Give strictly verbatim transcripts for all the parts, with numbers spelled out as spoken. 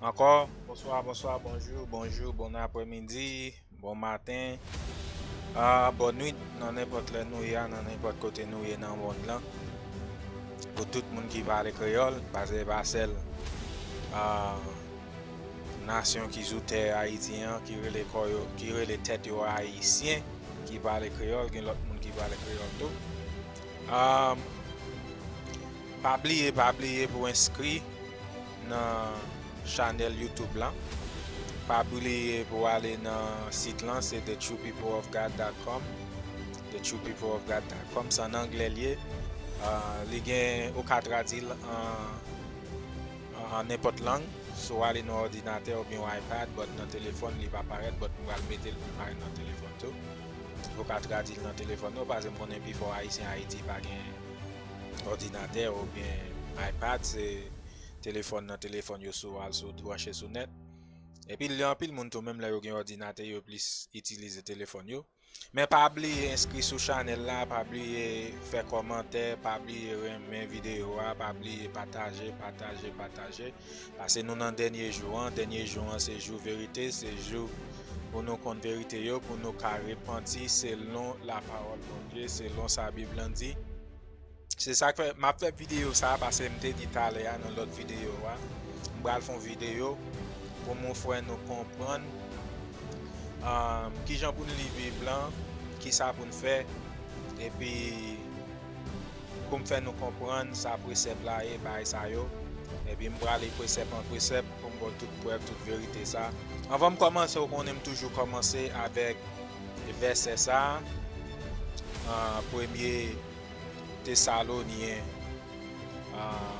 Ankò, bonswa, bonswa, bonjou, bonjou, bon aprèmidi, bon maten, ah, bòn nwit, nan nenpòt lè nou ye a, nan nenpòt kote nou ye nan mond lan. Pou tout moun ki pale kreyòl, paske se pa sèl, ah, nasyon ki sou tè Ayiti an, ki rele kò yo, ki rele tèt yo Ayisyen, ki pale kreyòl, gen lòt moun ki pale kreyòl tou. Ah, pa bliye, pa bliye pou enskri nan chanèl YouTube lan. Pa bliye pou ale nan sit lan, se the true people of god dot com. The true people of god dot com, se an anglè l ye. Ah, li gen, ou ka tradui l an, an, an nenpòt lang. Si w ale nan òdinatè oubyen yon iPad, but nan telefòn, li pa parèt, but m pral mete l pou l parèt nan telefòn tou. Ou ka tradui l nan telefòn ou, paske m konnen pifò Ayisyen Ayiti pa gen òdinatè oubyen iPad, se telefòn nan telefòn yo, si w al sou branche sou nèt. Epi, gen anpil moun tou, menm lè yo gen òdinatè, yo plis itilize telefòn yo. Men pa bliye enskri sou chanèl la, pa bliye fè kòmantè, pa bliye renmen videyo a, pa bliye pataje, pataje, pataje. Paske nou nan dènye jou an, dènye jou an se jou verite, se jou pou nou konn verite yo, pou nou ka repanti selon lapawòl Bondye, selon sa Bib lan di. Se sa k fè m ap fè videyo sa a, paske m te di talè a nan lòt videyo a, m pral fè yon videyo pou m fè nou konprann, um, kijan pou n li Bib lan, kisa pou n fè, epi pou m fè nou konprann sa presèp la ye, bagay sa yo. Epi m prale presèp an presèp pou m ba w tout prèv, tout verite sa. Anvan m kòmanse, ou konnen m toujou kòmanse avèk vèsè sa a, ah, premye Tesalonyen, ah,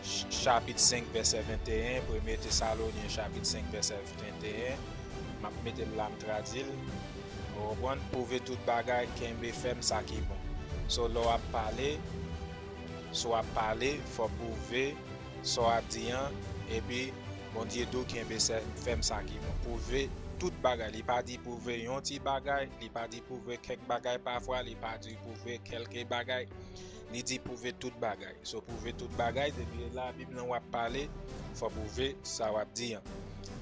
ch-, chapit senk, vèsè venteyen, premye Tesalonyen, chapit senk, vèsè venteyen. M ap mete l la, m tradui l. Ou konprann? Pwouve tout bagay, kenbe fèm sa ki bon. So, lè w ap pale, si w ap pale, fò w pwouve sa w ap di an, epi Bondye di w kenbe sè-, fèm sa ki bon. Pwouve tout bagay. Li pa di pwouve yon ti bagay, li pa di pwouve kèk bagay pafwa, li pa di pwouve kèlke bagay. Li di pwouve tout bagay. So, pwouve tout bagay, depi e la Bib lan w ap pale, fò w pwouve sa w ap di an.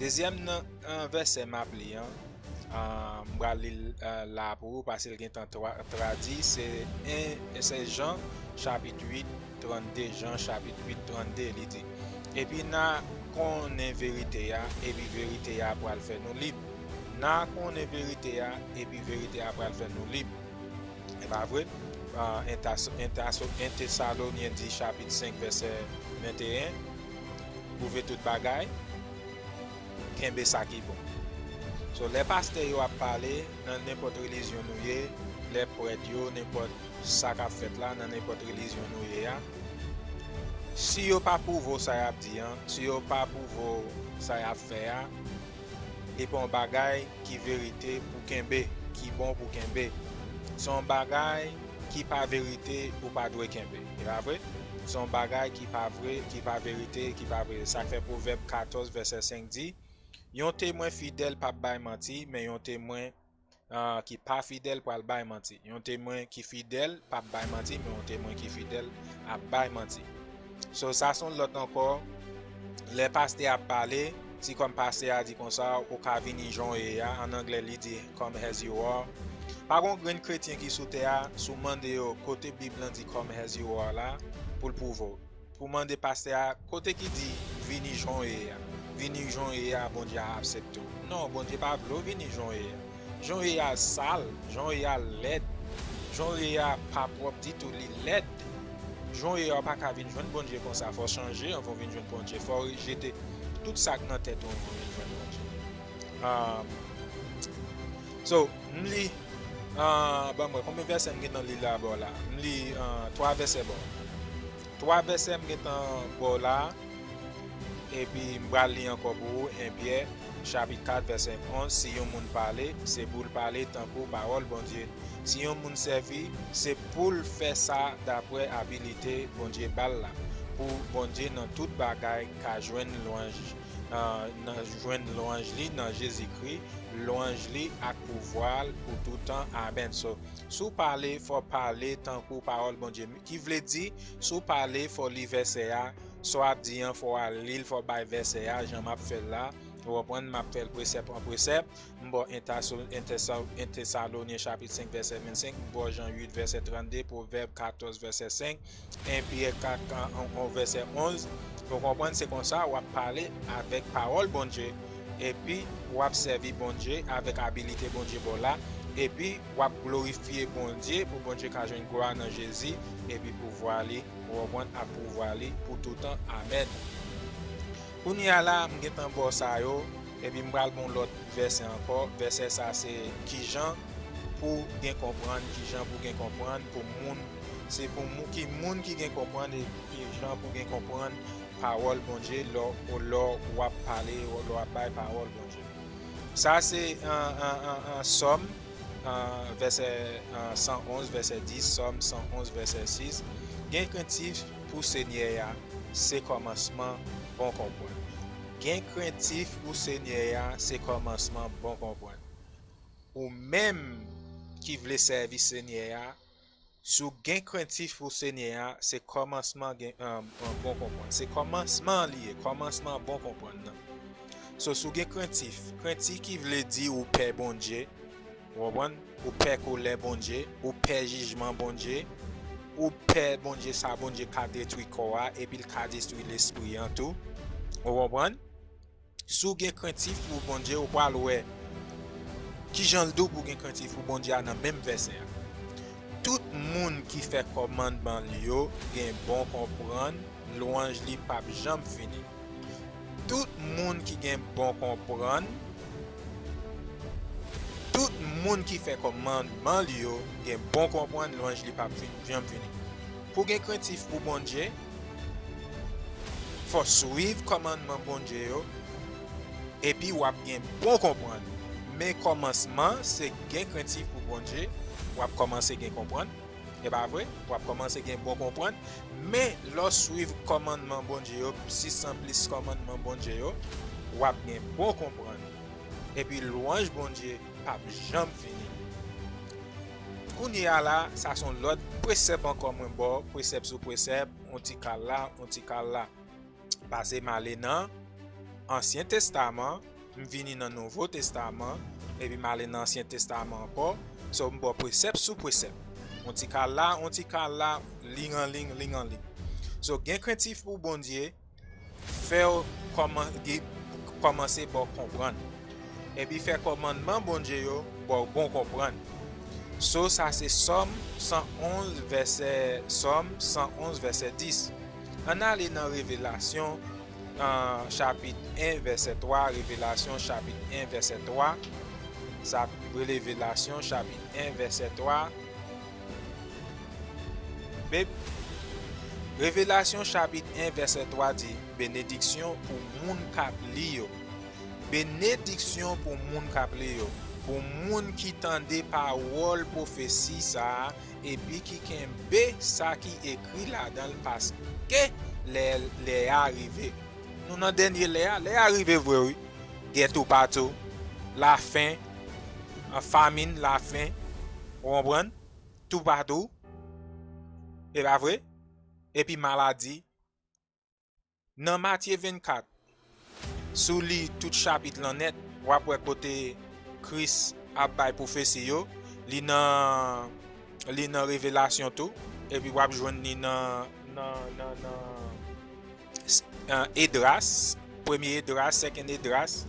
Dezyèm nan, an, vèsè m ap li an, ah, m pral li l, ah, la pou ou, paske l gentan tra-, tradui, se en, se Jan, chapit uit, trannde, Jan, chapit uit, trannde, li di, epi n a konnen verite a, epi verite a pral fè nou lib. N a konnen verite a, epi verite a pral fè nou lib. E pa vre? Ah, en Tas-, en Tas-, en Tesalonyen di chapit senk vèsè venteyen, pwouve tout bagay, kenbe sa ki bon. So, lè pastè yo ap pale, nan nenpòt relijyon nou ye, lè prèt yo, nenpòt sa k ap fèt la, nan nenpòt relijyon nou ye a, si yo pa pwouve w sa y ap di an, si yo pa pwouve w sa y ap fè a, li pa yon bagay ki verite pou kenbe, ki bon pou kenbe. Se yon bagay ki pa verite ou pa dwe kenbe. E pa vre? Se yon bagay ki pa vre, ki pa verite, ki pa vre. Sa k fè Pwovèb katòz, vèsè senk di, yon temwen fidèl p ap bay manti, men yon temwen, ah, ki pa fidèl pral bay manti. Yon temwen ki fidèl p ap bay manti, men yon temwen ki fidèl ap bay manti. So, sa se yon lòt ankò. Lè pastè a ap pale, si kòm pastè a di konsa, ou ka vini jan w ye a, an anglè li di, "Come as you are." Pa gen yon grenn kretyen ki sou tè a, si w mande yo kote Bib lan di "Come as you are" la, pou l pwouve w. Pou w mande pastè a, kote ki di "Vini jan w ye a"? Vini jan w ye a, Bondye a aksepte w. Non, Bondye pa vle w vini jan w ye a. Jan w ye a sal, jan w ye a lèd, jan w ye a pa pwòp ditou, li lèd. Jan w ye a, w pa ka vin jwenn Bondye konsa. Fò w chanje anvan w vin jwenn Bondye. Fò w rejte tout sa k nan tèt ou anvan w vin jwenn Bondye. Ah, so, m li, ah, ban m wè, konbyen vèsè m gentan li la bò la? M li, ah, twa vèsè bò. Twa vèsè m gentan bò la. Epi m pral li ankò pou ou, en Pyè, chapit kat, vèsè onz, "Si yon moun pale, se pou l pale tankou pawòl Bondye. Si yon moun sèvi, se pou l fè sa dapre abilite Bondye ba l la, pou Bondye nan tout bagay ka jwenn lwanj, nan, nan jwenn lwanj li nan Jezikri, lwanj li ak pouvwa l pou toutan. Amèn." So, si w pale, fò w pale tankou pawòl Bondye. Ki vle di, si w pale, fò w li vèsè a, sa w ap di an, fò w al li l, fò w bay vèsè a, jan m ap fè l la. Ou konprann, m ap fè l presèp an presèp. M ba w en Taso-, en Tesa-, en Tesalonyen chapit senk vèsè vennsenk, m ba w Jan uit vèsè trannde, Pwovèb katòz vèsè senk, en Pyè kat, an, an, an vèsè onz. Ou konprann, se konsa w ap pale avèk pawòl Bondye, epi w ap sèvi Bondye avèk abilite Bondye ba w la, epi w ap glorifye Bondye pou Bondye ka jwenn glwa nan Jezi, epi pouvwa li, ou konprann, ak pouvwa li pou toutan. Amèn. Kounye a la, m gentan ba w sa yo, epi m pral ba w lòt vèsè ankò. Vèsè sa se kijan pou gen konprann, kijan pou gen konprann pou moun, se pou moun ki, moun ki gen konprann, e kijan pou gen konprann pawòl Bondye lè, lè w ap pale, lè w ap bay pawòl Bondye. Sa se, an, an, an, an, Sòm, an, vèsè, an, san onz, vèsè dis, Sòm san onz, vèsè sis. Gen krentif pou Senyè a, se kòmansman bon konprann. Gen krentif pou Senyè a, se kòmansman bon konprann. Ou menm ki vle sèvi Senyè a, si w gen krentif pou Senyè a, se kòmansman gen, an, an bon konprann. Se kòmansman li ye, kòmansman bon konprann nan. So, si w gen krentif, krentif ki vle di ou pè Bondye, ou konprann? Ou pè kolè Bondye, ou pè jijman Bondye, ou pè Bondye, sa Bondye ka detwi kò a, epi l ka detwi lespri an tou. Ou konprann? Si w gen krentif pou Bondye, ou pral wè kijan l di w pou w gen krentif pou Bondye a nan menm vèsè a. Tout moun ki fè kòmandman l yo gen bon konprann, lwanj li p ap janm fini. Tout moun ki gen bon konprann, tout moun ki fè kòmandman l yo gen bon konprann, lwanj li p ap fin-, janm fini. Pou w gen krentif pou Bondye, fò w swiv kòmandman Bondye yo, epi w ap gen bon konprann. Men kòmansman, se gen krentif pou Bondye, w ap kòmanse gen konprann. E pa vre? W ap kòmanse gen bon konprann. Men lè w swiv kòmandman Bondye yo, sis san plis kòmandman Bondye yo, w ap gen bon konprann. Epi lwanj Bondye p ap janm fini. Kounye a la, sa se yon lòt presèp ankò mwen ba w, presèp sou presèp, yon ti kal la, yon ti kal la. Pase m ale nan Ansyen Testaman, m vini nan Nouvo Testaman, epi m ale nan Ansyen Testaman ankò. So, m ba w presèp sou presèp. Yon ti kal la, yon ti kal la, liy an liy, liy an liy. So, gen krentif pou Bondye, fè w kòman-, ge-, kòmanse ba w konprann. Epi fè kòmandman Bondye yo ba w bon konprann. So, sa se Sòm san onz, vèsè, Sòm san onz, vèsè dis. Ann ale nan Revelasyon, an, chapit en, vèsè twa, Revelasyon, chapit en, vèsè twa. Sa, Revelasyon, chapit en, vèsè twa. Be-, Revelasyon, chapit en, vèsè twa di, benediksyon pou moun k ap li yo. Benediksyon pou moun k ap li yo, pou moun ki tande pawòl pwofesi sa a, epi ki kenbe sa ki ekri ladan l, paske lè, lè a rive. Nou nan dènye lè a, lè a rive vre, wi. Gè toupatou, lafen, an famin, lafen, ou konprann? Toupatou, e pa vre? Epi maladi. Nan Matye vennkat, si w li tout chapit lan nèt, w ap wè kote Kris ap bay pwofesi yo, li nan, li nan Revelasyon tou, epi w ap jwenn li nan, nan, nan, nan, s-, eh, Edras, premye Edras, second Edras,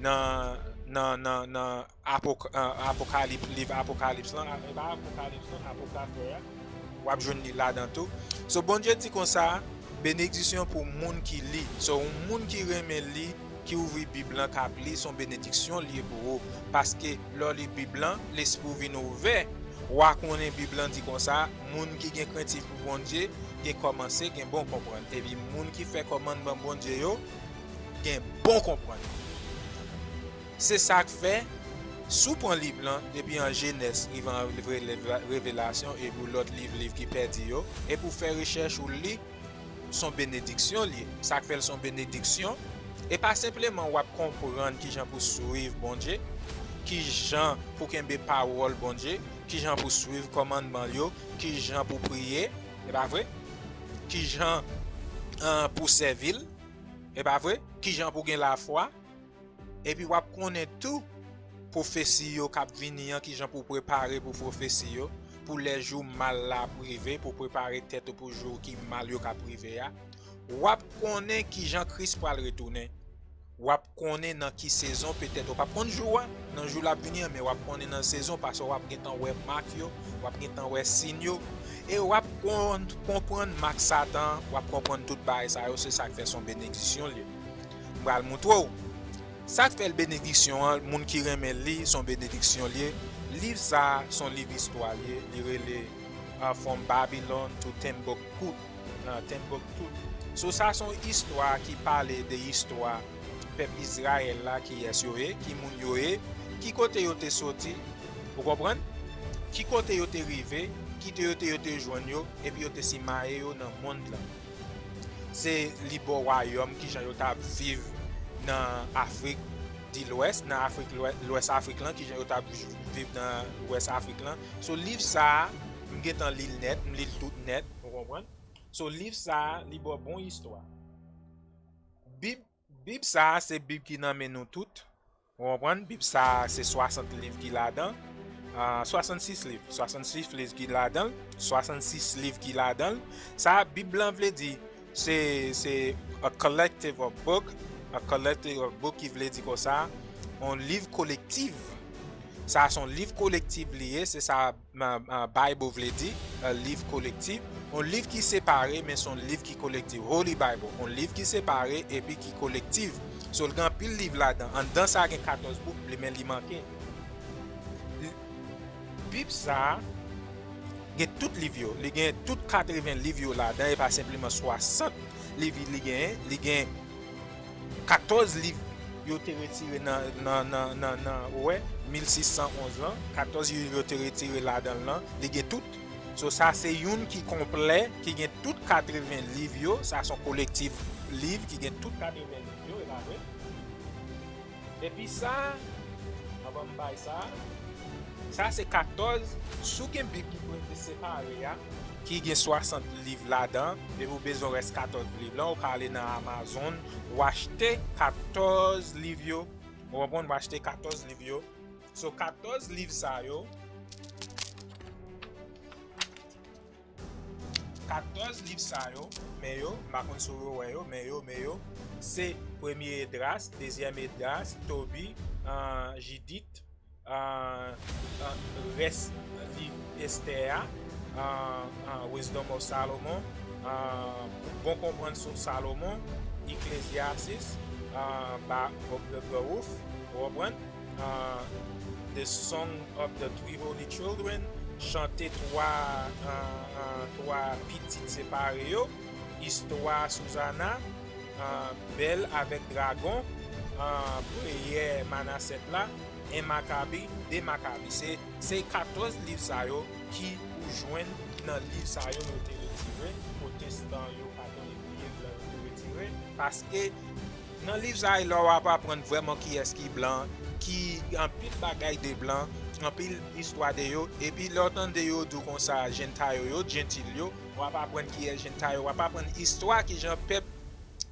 nan, nan, nan, nan Apok-, eh, Apokalips, liv Apokalips lan, e pa Apokalips lan, Apokaf la, w ap jwenn li ladan tou. So, Bondye di konsa, benediksyon pou moun ki li. So, yon moun ki renmen li, ki ouvri Bib lan, k ap li, se yon benediksyon li ye pou ou. Paske lè w li Bib lan, lespri w vin ouvè. W a konnen Bib lan di konsa, moun ki gen krentif pou Bondye, gen kòmanse, gen bon konprann. Epi moun ki fè kòmandman Bondye yo, gen bon konprann. Se sa k fè, si w pran liv lan, depi an Jenèz, rive an Revela-, Revelasyon, epi lòt liv, liv ki pèdi yo, epi w fè rechèch, ou li, s on benediksyon li ye. Sa k fè l s on benediksyon, e pa senpleman w ap konprann kijan pou swiv Bondye, kijan pou kenbe pawòl Bondye, kijan pou swiv kòmandman l yo, kijan pou priye, e pa vre? Kijan pou sèvi l, e pa vre? Kijan pou gen lafwa? Epi w ap konnen tou pwofesi yo k ap vini an, kijan pou w prepare pou pwofesi yo, pou lè jou mal la ap rive, pou w prepare tèt ou pou jou ki mal yo k ap rive a. W ap konnen kijan Kris pral retounen. W ap konnen nan ki sezon, petèt ou p ap konn jou a, nan jou l ap vini an, men w ap konnen nan sezon, paske w ap gentan wè mak yo, w ap gentan wè siy yo, e w ap konn, konprann mak Satan, w ap konprann tout bagay sa yo, se sa k fè se yon benediksyon l ye. M pral montre w. Sa k fè l benediksyon an, moun ki renmen li, se yon benediksyon l ye. Liv sa a, se yon liv istwa l ye, li rele uh, From Babylon to Timbuktu. Uh, Timbuktu. So, sa se yon istwa ki pale de istwa pèp Izrayèl la, kiyès yo ye, ki moun yo ye, ki kote yo te soti, ou konprann? Ki kote yo te rive, ki te yo te, yo te jwenn yo, epi yo te simaye yo nan mond lan. Se li ba w wayòm, kijan yo t ap viv nan Afrik di Lwès, nan Afrik Lwès, Lwès Afrik lan, kijan yo t ap viv nan Lwès Afrik lan. So, liv sa a, m gentan li l nèt, m li l tout nèt, ou konprann? So, liv sa a, li ba w bon istwa. Bib, Bib sa a, se Bib ki nan men nou tout. Ou konprann? Bib sa a, se swasant liv ki ladan. Ah, swasannsis liv. Swasannsis liv ki ladan l. Swasannsis liv ki ladan l. Sa, Bib lan vle di, se, se a collective of book. A collective of book ki vle di konsa, yon liv kolektif. Sa, se yon liv kolektif li ye. Se sa uh, uh, Bible vle di, uh, liv kolektif. Yon liv ki separe, men se yon liv ki kolektif. Holy Bible, yon liv ki separe epi ki kolektif. So, l gen anpil liv ladan. Anndan sa gen katòz bouk, li, men li manke. L-, Bib sa a gen tout liv yo. Li gen tout katreven liv yo ladan, e pa senpleman swasant liv li genyen. Li gen katòz liv yo te retire nan, nan, nan, nan, nan, ou wè, mil sis san onz lan, katòz liv yo te retire ladan l lan, li gen tout. So, sa se youn ki konplè, ki gen tout katreven liv yo, sa se yon kolektif liv ki gen tout katreven liv yo, e pa vre? Epi sa, anvan m bay sa, sa se katòz, si w gen Bib ki prete separe a, ki gen swasant liv ladan, epi w bezwen rès katòz liv lan, ou ka ale nan Amazon, w achte katòz liv yo, ou konprann, w achte katòz liv yo. So, katòz liv sa yo, katòz liv sa yo, men yo, m pa konn si w wè yo, men yo, men yo, se premye Edras, dezyèm Edras, Tobi, ah, Jidit, ah, ah, rès liv Estè a, ah, ah, Wisdom of Solomon, ah, Bon Konprann sou Salomon, Ecclesiastes, ah, ba, Baruch, ou konprann? Ah, The Song of the Three Holy Children, Chante twa, ah, ah, twa pitit separe yo, Istwa Susannah, ah, Bèl avèk Dragon, ah, Priyè Manasèt la, En Makabi, De Makabi. Se, se katòz liv sa yo ki ou jwenn nan liv sa yo yo te retire, pwotestan yo, katolik yo, blan yo te retire, paske nan liv sa yo, lè w ap aprann vrèman kiyès ki blan, ki anpil bagay de blan, anpil istwa de yo, epi lè w tande yo di w konsa, Jentayo yo, Jentil yo, w ap aprann kiyès Jentayo, w ap aprann istwa kijan pèp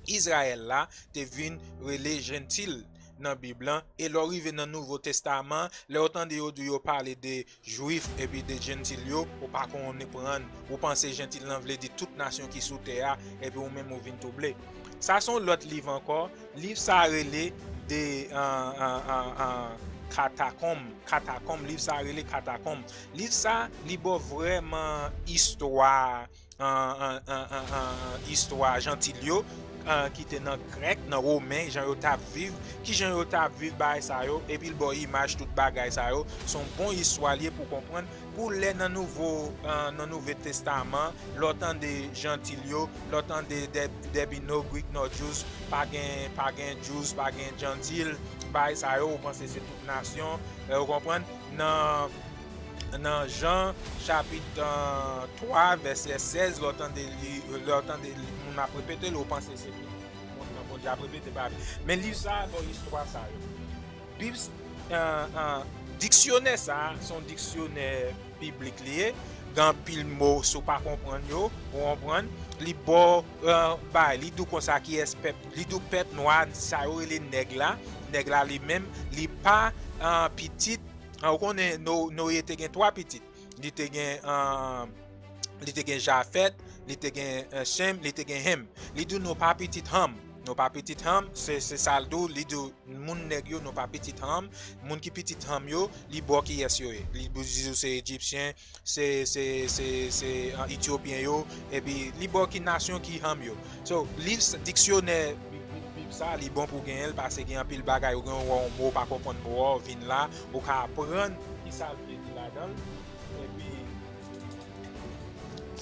Izrayèl la te vin rele Jentil nan Bib lan, e lè w rive nan Nouvo Testaman, lè w tande yo di yo pale de Jwif epi de Jentil yo, ou pa konprann, ou panse Jentil lan vle di tout nasyon ki sou tè a, epi ou menm ou vin twouble. Sa se yon lòt liv ankò. Liv sa rele de, ah, ah, ah, ah, Katakonm. Katakonm, liv sa rele Katakonm. Liv sa, li ba w vrèman istwa, ah, ah, ah, ah, ah, istwa Jentil yo, ah, ki te nan Grèk, nan Women, jan yo t ap viv, kijan yo t ap viv bagay sa yo, epi l ba w imaj tout bagay sa yo. Se yon bon istwa l ye pou konprann. Pou lè nan Nouvo, ah, nan Nouvo Testaman, lè w tande Jentil yo, lè w tande Deb-, Debino, Greek, no Jews, pa gen, pa gen Jews, pa gen Jentil, bagay sa yo, ou panse se tout nasyon, eh, ou konprann? Nan, nan Jan, chapit, ah, twa, vèsè sèz, lè w tande li, lè w tande li, moun ap repete l, ou panse se tout moun nan Bondye ap repete, pa vre. Men liv sa a, bon, istwa sa yo. Bib, ah, ah, diksyonè sa a, se yon diksyonè piblik li ye. Gen anpil mo, si w pa konprann yo, ou konprann, li ba w, eh, bay, li di w konsa kiyès pèp, li di w pèp nwa, sa yo rele nèg la, nèg la li menm, li pa, eh, pitit, eh, ou konnen No-, Noye te gen twa pitit. Li te gen, eh, li te gen Jafèt, li te gen, eh, Chem, li te gen Hem. Li di w nou pa pitit Ham. Nou pa pitit Ham, se, se sa l di w, li di w moun nèg yo, nou pa pitit Ham. Moun ki pitit Ham yo, li ba w kiyès yo ye. Li di w se Ejipsyen, se, se, se, se, eh, Etyopyen yo, epi li ba w ki nasyon ki Ham yo. So, liv s-, diksyonè Bib, Bib, Bib sa, li bon pou genyen l, paske gen anpil bagay, ou gen yon mo ou pa konprann mo a, ou vin la, ou ka aprann kisa l vle di ladan l. Epi,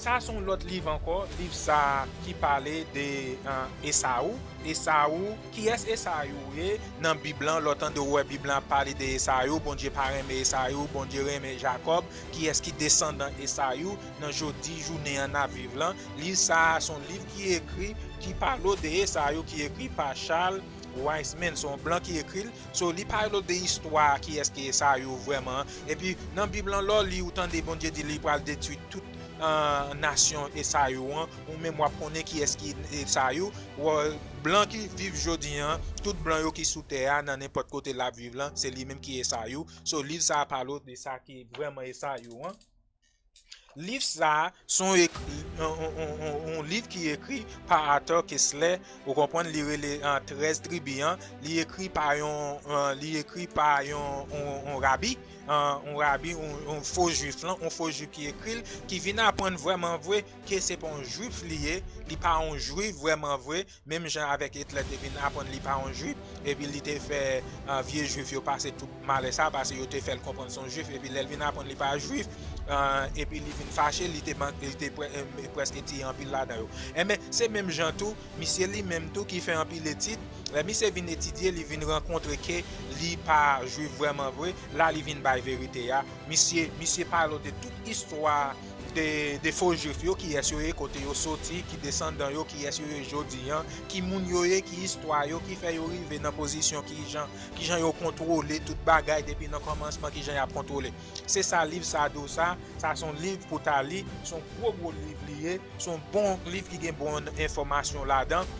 sa se yon lòt liv ankò, liv sa ki pale de, eh, Esaou. Esaou, kiyès Esaou ye nan Bib lan? Lè w tande w wè Bib lan ap pale de Esaou, Bondye pa renmen Esaou, Bondye renmen Jakòb. Kiyès ki desandan Esaou nan jodi jounen an n ap viv lan? Liv sa a se yon liv ki ekri, ki pale w de Esaou, ki ekri pa Charles Wiseman. Se yon blan ki ekri l. So, li pale w de istwa kiyès ki Esaou vrèman. Epi, nan Bib lan, lè w li, ou tande Bondye di li pral detwi tout, eh, nasyon Esaou an, ou menm w ap konnen kiyès ki Esaou. Ou, blan ki viv jodi an, tout blan yo ki sou tè a, nan nenpòt kote l ap viv lan, se li menm ki Esaou. So, liv sa a pale w de sa ki vrèman Esaou an. Liv sa a, se yon ek-, yon, yon, yon, yon, yon liv ki ekri pa Arthur Koestler, ou konprann, li rele, eh, trèz tribi an, li ekri pa yon, eh, li ekri pa yon, yon, yon rabi, eh, yon rabi, yon, yon fo jwif lan, yon fo jwif ki ekri l, ki vin aprann vrèman vre ke se pa yon jwif li ye, li pa yon jwif vrèman vre, menm jan avèk Hitler te vin aprann li pa yon jwif, epi li te fè, eh, vye jwif yo pase tout malè sa, paske yo te fè l konprann se yon jwif, epi lè l vin aprann li pa jwif, eh, epi li vin fache, li te man-, li te prè-, eh, prèske tiye anpil ladan yo. Enben, se menm jan tou, misye li menm tou ki fè anpil etid, lè misye vin etidye, li vin rankontre ke li pa jwif vrèman vre, la li vin bay verite a. Misye, misye pale w de tout istwa de, de fo jwif yo, kiyès yo ye, kote yo soti, ki desandan yo, kiyès yo ye jodi an, ki moun yo ye, ki istwa yo, ki fè yo rive nan pozisyon, ki jan, ki jan yo kontwole tout bagay depi nan kòmansman, ki jan y ap kontwole. Se sa liv sa a di w sa, sa se yon liv pou w ta li, se yon gwo gwo liv li ye, se yon bon liv ki gen bon enfòmasyon ladan.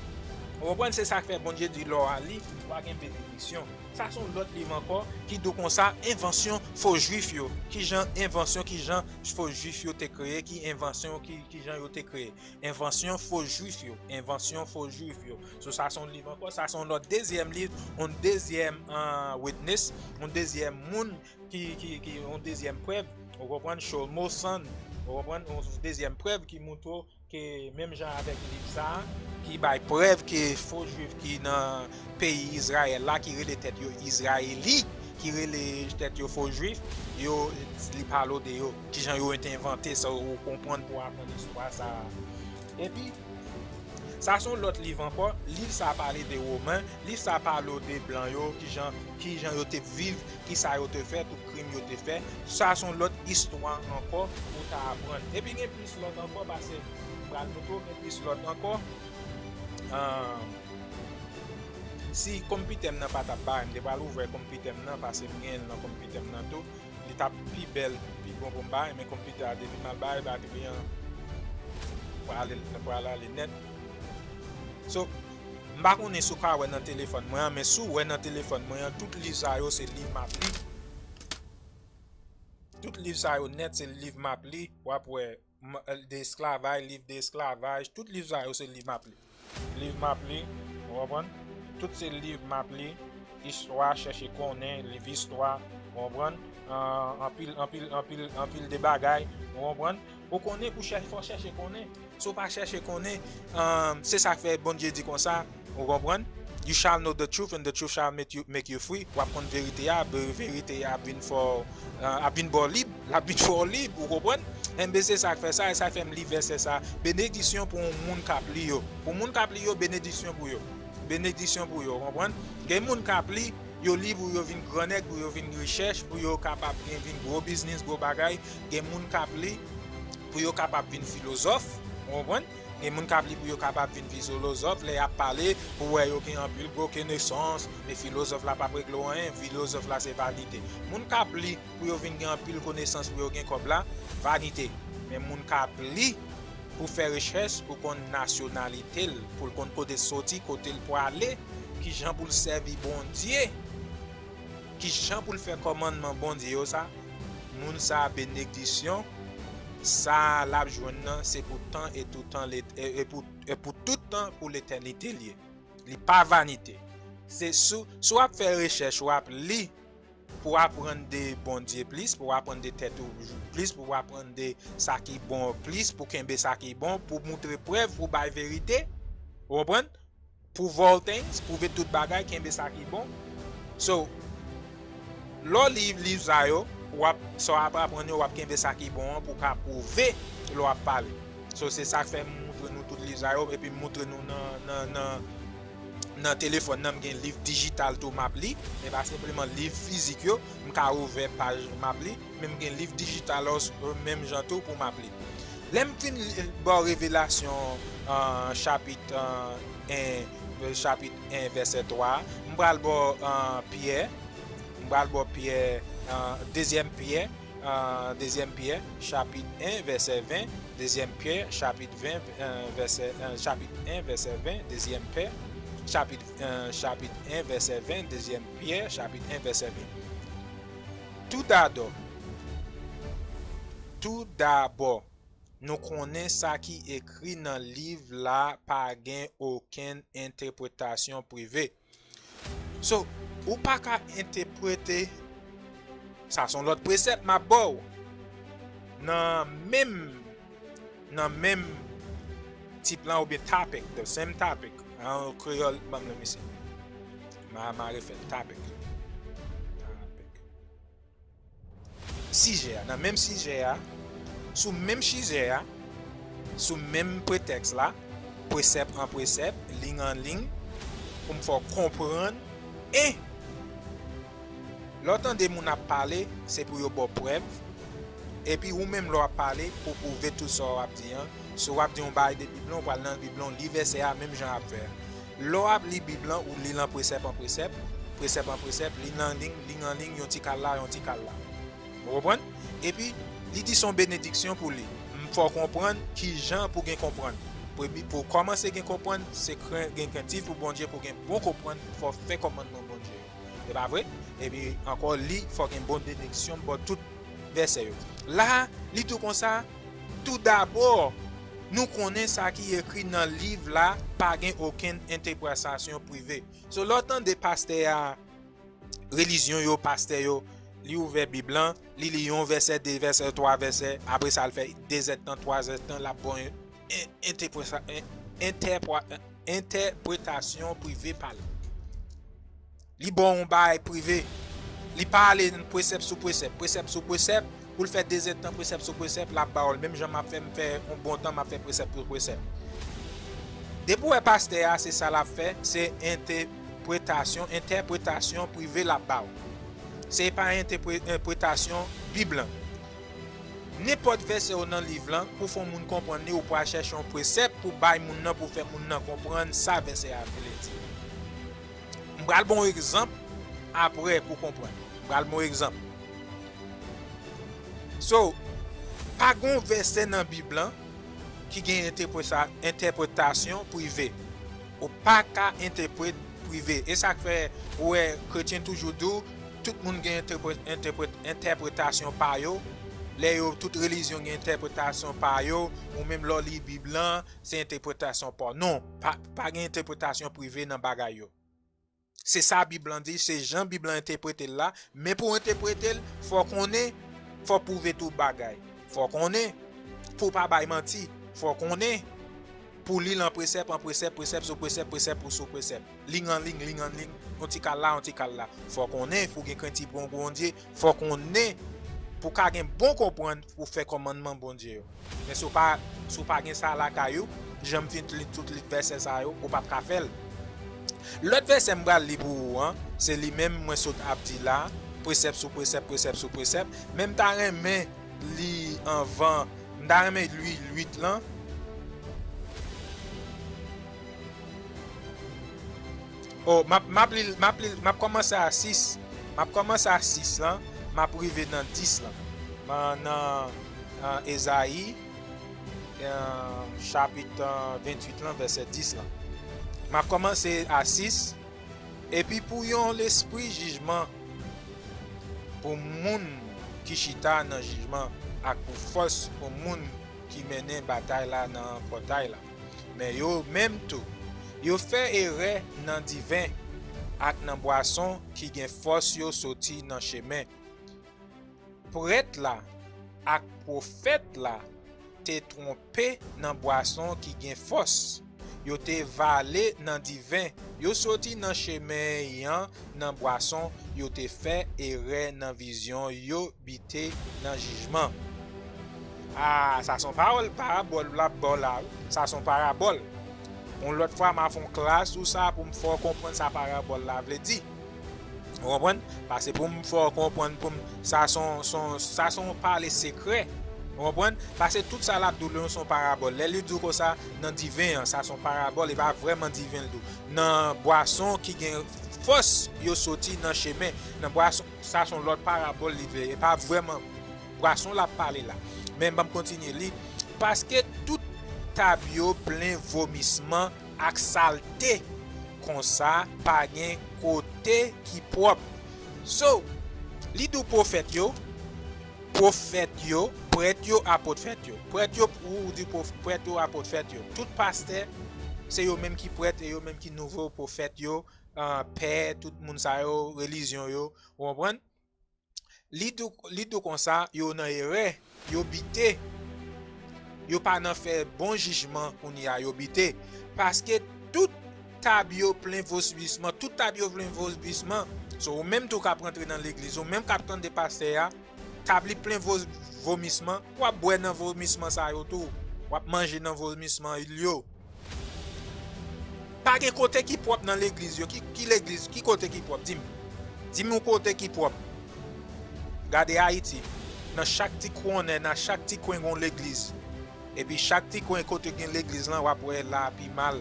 Ou konprann, se sa k fè Bondye di lè w a li, w a gen benediksyon. Sa se yon lòt liv ankò ki di w konsa, envansyon fo jwif yo. Ki jan envansyon, ki jan fo jwif yo te kreye, ki envansyon, ki, ki jan yo te kreye. Envansyon fo jwif yo. Envansyon fo jwif yo. So, sa se yon liv ankò. Sa se yon lòt dezyèm liv, yon dezyèm, eh, witness, yon dezyèm moun ki, ki, ki, yon dezyèm prèv. Ou konprann? Shlomo Sand. Ou konprann? Yon dezyèm prèv ki montre w ke menm jan avèk liv sa a, ki bay prèv ke fo jwif ki nan peyi Izrayèl la, ki rele tèt yo Izrayeli, ki rele tèt yo fo jwif, yo, li pale w de yo, kijan yo te envante sa, ou konprann pou w aprann istwa sa a. Epi, sa se yon lòt liv ankò, liv sa a pale de Women, liv sa a pale w de blan yo, kijan, kijan yo te viv, kisa yo te fè, tout krim yo te fè. Sa se yon lòt istwa ankò pou w ta aprann. Epi gen plis lòt ankò, paske m pral montre w gen plis lòt ankò. Ah, si konpitè m nan pa t ap bay, m te pral ouvè konpitè m nan, paske m gen l nan konpitè m nan tou. Li t ap pi bèl, pi bon pou m bay, men konpitè a depi m al bay batri an, pral, pral ale nèt. So, m pa konnen si w ka wè nan telefòn mwen an, men si w wè nan telefòn mwen an, tout liv sa yo se liv m ap li. Tout liv sa yo nèt se liv m ap li. W ap wè m-, de esklavaj, liv de esklavaj, tout liv sa yo se liv m ap li. Liv m ap li, ou konprann? Tout se liv m ap li, istwa, chèche konnen, liv istwa, ou konprann? Ah, anpil, anpil, anpil, anpil de bagay, ou konprann? Ou konnen pou chèche, fò w chèche konnen. Si w pa chèche konnen, ah, se sa k fè Bondye di konsa, ou konprann? "You shall know the truth and the truth shall make you, make you free." W ap konn verite a, be-, verite a ap vin fè w, ah, ap vin ba w lib, l ap vin fè w lib, ou konprann? Enben, se sa k fè sa, e sa k fè m li vèsè sa. Benediksyon pou moun k ap li yo. Pou moun k ap li yo, benediksyon pou yo. Benediksyon pou yo, ou konprann? Gen moun k ap li, yo li pou yo vin gran nèg, pou yo vin richèch, pou yo kapab gen, vin gwo biznis, gwo bagay. Gen moun k ap li pou yo kapab vin filozòf, ou konprann? Gen moun k ap li pou yo kapab vin filozòf, lè y ap pale, pou wè yo gen anpil gwo konesans, men filozòf la p ap regle w anyen, filozòf la se vanite. Moun k ap li pou yo vin gen anpil konesans, pou yo gen kòb la, vanite. Men moun k ap li pou fè rechèch, pou konn nasyonalite l, pou l konn kote l soti, kote l prale, kijan pou l sèvi Bondye, kijan pou l fè kòmandman Bondye yo sa, moun sa a benediksyon sa a l ap jwenn nan se pou tan e tout tan, e, e pou, e pou tout tan, pou letènite l ye. Li pa vanite. Se sou, si w ap fè rechèch, w ap li pou w aprann de Bondye plis, pou w aprann de tèt ou plis, pou w aprann de sa ki bon plis, pou kenbe sa ki bon, pou moutre prèv, pou bay verite. Ou konprann? Pou volte, pwouve tout bagay, kenbe sa ki bon. So, lè w li liv sa yo, w ap, sa w ap aprann yo, w ap kenbe sa ki bon an pou w ka pwouve lè w ap pale. So, se sa k fè m moutre nou tout liv sa yo, epi m moutre nou nan, nan, nan, nan telefòn nan, m gen liv dijital tou m ap li, men pa senpleman liv fizik yo, m ka ouvè paj m ap li, men m gen liv dijital yo menm jan tou pou m ap li. Lè m fin li, ba w Revelasyon, euh, chapit, euh, en, chapit en, vèsè twa, m pral ba w, euh, Pyè, m pral ba w Pyè, euh, dezyèm Pyè, euh, dezyèm Pyè, chapit en, vèsè ven, dezyèm Pyè, chapit ven, euh, vèsè, euh, chapit en, vèsè ven, dezyèm Pyè, chapit, euh, chapit en, vèsè ven, dezyèm Pyè, chapit en, vèsè ven. Toudadò, toudabò, nou konnen sa ki ekri nan liv la pa gen okenn entèpretasyon prive. So, ou pa ka entèprete, sa se yon lòt presèp m ap ba w. Nan menm, nan menm tip lan oubyen topic, the same topic. An kreyòl, ban m li mesye. M a, m a refè l, topic. Topic. Sijè a, nan menm sijè a, sou menm sijè a, sou menm pretèks la, presèp an presèp, liy an liy, pou m fè w konprann. E lè w tande moun ap pale, se pou yo ba w prèv. Epi ou menm lè w ap pale, pou pwouve tout sa w ap di an. Si w ap di yon bagay de Bib lan, ou pral nan Bib lan, ou li vèsè a, menm jan ap fè a. Lè w ap li Bib lan, ou li l an presèp an presèp, presèp an presèp, liy an liy, liy an liy, yon ti kal la, yon ti kal la. Ou konprann? Epi, li di se yon benediksyon pou li. M fè w konprann kijan pou gen konprann. Premye, pou w kòmanse gen konprann, se kren, gen krentif pou Bondye, pou w gen bon konprann, fò w fè kòmandman Bondye yo. Se pa vre? Epi, ankò, li, fò w gen bon benediksyon, m ba w tout vèsè yo. La, li di w konsa, toudabò, nou konnen sa ki ekri nan liv la, pa gen okenn entèpretasyon prive. So, lè w tande pastè a, relijyon yo, pastè yo, li ouvè Bib lan, li li yon vèsè, de vèsè, twa vèsè, apre sa, l fè de zèdtan, twa zèdtan, l ap ba w en, entèpreta-, en, entèpwa-, entèpretasyon prive pa l. Li ba w yon bagay prive. Li pa ale presèp sou presèp, presèp sou presèp, pou l fè de zèdtan presèp sou presèp, l ap ba w l. Menm jan m ap fè, m fè yon bon tan, m ap fè presèp sou presèp. Depi w wè pastè a, se sa l ap fè, se entèpretasyon, entèpretasyon prive l ap ba w. Se pa entèpre-, entèpretasyon Bib lan. Nenpòt vèsè yo nan liv lan, pou fè yon moun konprann li, ou pral chèche yon presèp pou bay moun nan, pou fè moun nan konprann sa vèsè a vle di. M pral ba w yon egzanp apre pou w konprann. M pral ba w yon egzanp. So, pa gen yon vèsè nan Bib lan ki gen entèpreta-, entèpretasyon prive. Ou pa ka entèprete prive. E sa k fè ou wè kretyen toujou di w, tout moun gen entèpre-, entèpre-, entèpretasyon pa yo. Lè yo, tout relijyon gen entèpretasyon pa yo. Ou menm lè w li Bib lan, se entèpretasyon pa w. Non, pa, pa gen entèpretasyon prive nan bagay yo. Se sa Bib lan di, se jan Bib lan entèprete l la. Men pou w entèprete l, fò w konnen, fò w pwouve tout bagay. Fò w konnen, pou w pa bay manti, fò w konnen, pou w li l an presèp, an presèp, presèp sou presèp, presèp pou sou presèp. Liy an liy, liy an liy, yon ti kal la, yon ti kal la. Fò w konnen, pou w gen krentif pou Bondye, fò w konnen, pou w ka gen bon konprann, pou w fè kòmandman Bondye yo. Men si w pa, si w pa gen sa lakay ou, jan m fin li tout li vèsè sa yo, ou p ap ka fè l. Lòt vèsè m pral li pou ou an, se li menm mwen sot ap di la, presèp sou presèp, presèp sou presèp. Men m ta renmen li anvan, m ta renmen li uit lan. Oh, m ap, m ap li l, m ap li l, m ap kòmanse a sis. M ap kòmanse a sis lan, m ap rive nan dis lan. Nan, nan, nan Ezayi, eh, chapit, eh, venntuit lan, vèsè dis lan. M ap kòmanse a sis. Epi pou yon lespri jijman pou moun ki chita nan jijman, ak pou fòs pou moun ki mennen batay la nan pòtay la. Men yo menm tou, yo fè erè nan diven ak nan bwason ki gen fòs yo soti nan chemen. Prèt la ak pwofèt la te twonpe nan bwason ki gen fòs. Yo te vale nan diven. Yo soti nan chemen an nan bwason. Yo te fè erè nan vizyon. Yo bite nan jijman. Ah, sa se yon pawòl, parabòl l ap ba w la, wi. Sa se yon parabòl. Yon lòt fwa, m a fè yon klas sou sa pou m fè w konprann sa parabòl la vle di. Ou konprann? Paske pou m fè w konprann, pou m, sa se yon, se yon, sa se yon pale sekrè. Ou konprann? Paske tout sa l ap di w la se yon parabòl. Lè li di w konsa, nan diven an, sa se yon parabòl, e pa vrèman diven l di w. Nan bwason ki gen fòs, yo soti nan chemen. Nan bwason, sa se yon lòt parabòl li vle, e pa vrèman bwason l ap pale la. Men ban m kontinye li. Paske tout tab yo plen vomisman ak salte, konsa pa gen kote ki pwòp. So, li di w pwofèt yo, pwofèt yo, prèt yo, apot fèt yo. Prèt yo, ou di pwof-, prèt yo, apot fèt yo. Tout pastè, se yo menm ki prèt e yo menm ki nouvo pwofèt yo, ah, pè, tout moun sa yo, relijyon yo, ou konprann? Li di w, li di w konsa, yo nan erè, yo bite. Yo pa nan fè bon jijman kounye a, yo bite. Paske tout tab yo plen vomisman, tout tab yo plen vomisman. So, ou menm tou k ap rantre nan legliz, ou menm k ap tande pastè a, tab li plen vo-, vomisman, w ap bwè nan vomisman sa yo tou. W ap manje nan vomisman yo. Pa gen kote ki pwòp nan legliz yo. Ki, ki legliz? Ki kote ki pwòp? Di m. Di m yon kote ki pwòp. Gade Ayiti. Nan chak ti kònè, nan chak ti kwen, gen yon legliz. Epi chak ti kwen kote gen legliz lan, w ap wè la pi mal.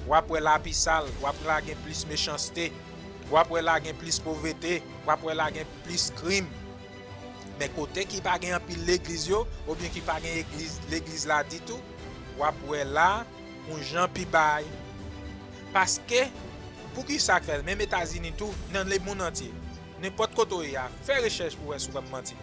W ap wè la pi sal. W ap la gen plis mechanste. W ap wè la gen plis povrete. W ap wè la gen plis krim. Men kote ki pa gen anpil legliz yo, oubyen ki pa gen egliz, legliz la ditou, w ap wè la, yon jan pi bay. Paske, poukisa k fè l? Menm Etazini tou, nan lemonn antye, nenpòt kote w ye a, fè rechèch pou w wè si w p ap manti.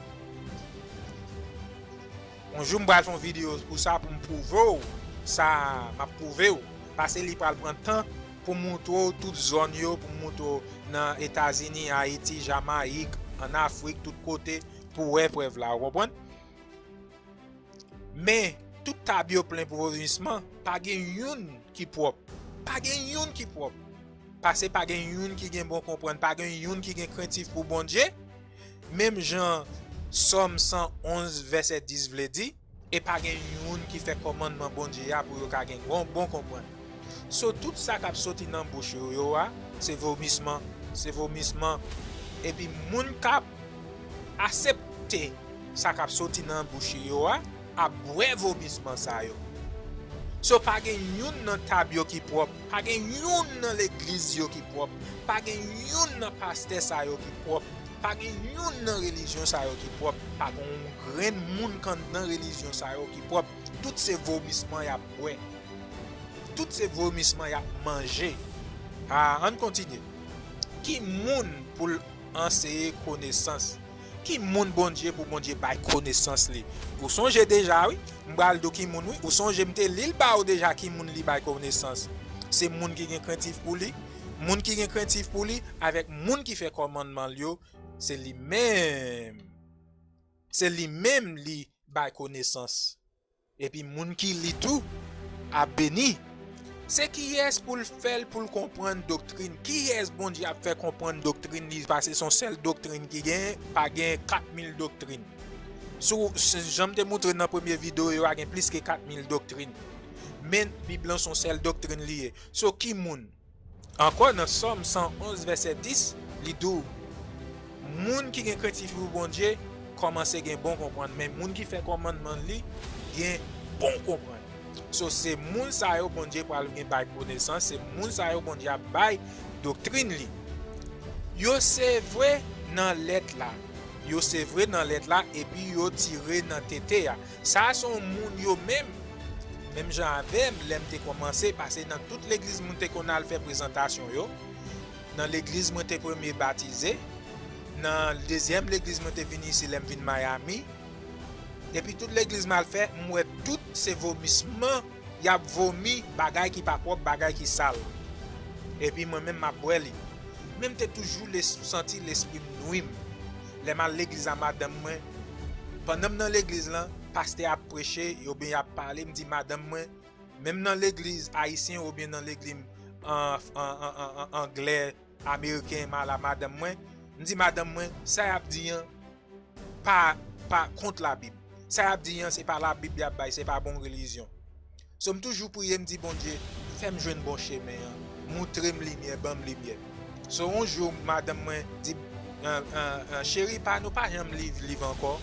Yon jou m pral fè yon videyo pou sa, pou m pwouve w sa, m ap pwouve w. Paske li pral pran tan pou m montre w tout zòn yo, pou m montre w nan Etazini, Ayiti, Jamayik, ann Afrik, tout kote, pou w wè prèv la, ou konprann? Men, tout tab yo plen vomisman, pa gen youn ki pwòp. Pa gen youn ki pwòp. Paske pa gen youn ki gen bon konprann, pa gen youn ki gen krentif pou Bondye. Menm jan Sòm san onz vèsè dis vle di, e pa gen youn ki fè kòmandman Bondye a pou yo ka gen bon, bon konprann. So, tout sa k ap soti nan bouch yo, yo a, se vomisman, se vomisman. Epi moun k ap asepte sa k ap soti nan bouch yo a, ap bwè vomisman sa yo. So, pa gen youn nan tab yo ki pwòp, pa gen youn nan legliz yo ki pwòp, pa gen youn nan pastè sa yo ki pwòp, pa gen youn nan relijyon sa yo ki pwòp, pa gen yon grenn moun k anndan relijyon sa yo ki pwòp. Tout se vomisman y ap bwè. Tout se vomisman y ap manje. Ah, ann kontinye. Ki moun pou l anseye konesans? Ki moun Bondye pou Bondye bay konesans li? Ou sonje deja, wi. M pral di w ki moun, wi. Ou sonje m te li l ba ou deja ki moun li bay konesans. Se moun ki gen krentif pou li. Moun ki gen krentif pou li, avèk moun ki fè kòmandman l yo, se li menm. Se li menm li bay konesans. Epi moun ki li tou ap beni. Se kiyès pou l fè l pou l konprann doktrin? Kiyès Bondye ap fè konprann doktrin li? Paske se yon sèl doktrin ki genyen, pa gen kat mil doktrin. Sou, se jan m te moutre nan premye videyo a, gen plis ke kat mil doktrin. Men Bib lan se yon sèl doktrin li ye. So, ki moun? Ankò, nan Sòm san onz vèsè dis, li di w, moun ki gen krentif pou Bondye kòmanse gen bon konprann, men moun ki fè kòmandman li gen bon konprann. So, se moun sa yo Bondye pral gen bay konesans, se moun sa yo Bondye ap bay doktrin li. Yo sevre nan lèt la. Yo sevre nan lèt la epi yo tire nan tete a. Sa a se yon moun yo menm, menm jan avè m, lè m te kòmanse, pase nan tout legliz moun te konn al fè prezantasyon yo. Nan legliz mwen te premye batize, nan dezyèm legliz mwen te vin isi lè m vin Miami. Epi tout legliz m al fè, m wè tout se vomisman, y ap vomi bagay ki pa pwòp, bagay ki sal. Epi mwen menm m ap bwè li. Men m te toujou les-, santi lespri m nwi m. Lè m al legliz a madanm mwen, pandan m nan legliz lan, pastè ap preche, oubyen y ap pale, m di madanm mwen, menm nan legliz ayisyen oubyen nan legliz an, an, an, an, an anglè, ameriken, m al a madanm mwen, m di madanm mwen, sa y ap di an pa, pa kont Labib. Sa y ap di an, se pa Labib y ap bay, se pa bon relijyon. So, m toujou priye, m di, Bondye, fè m jwenn bon chemen an. Moutre m limyè, ban m limyè. So, yon jou, madanm mwen di, "An, an, an, cheri, pa nou pa janm li liv ankò?"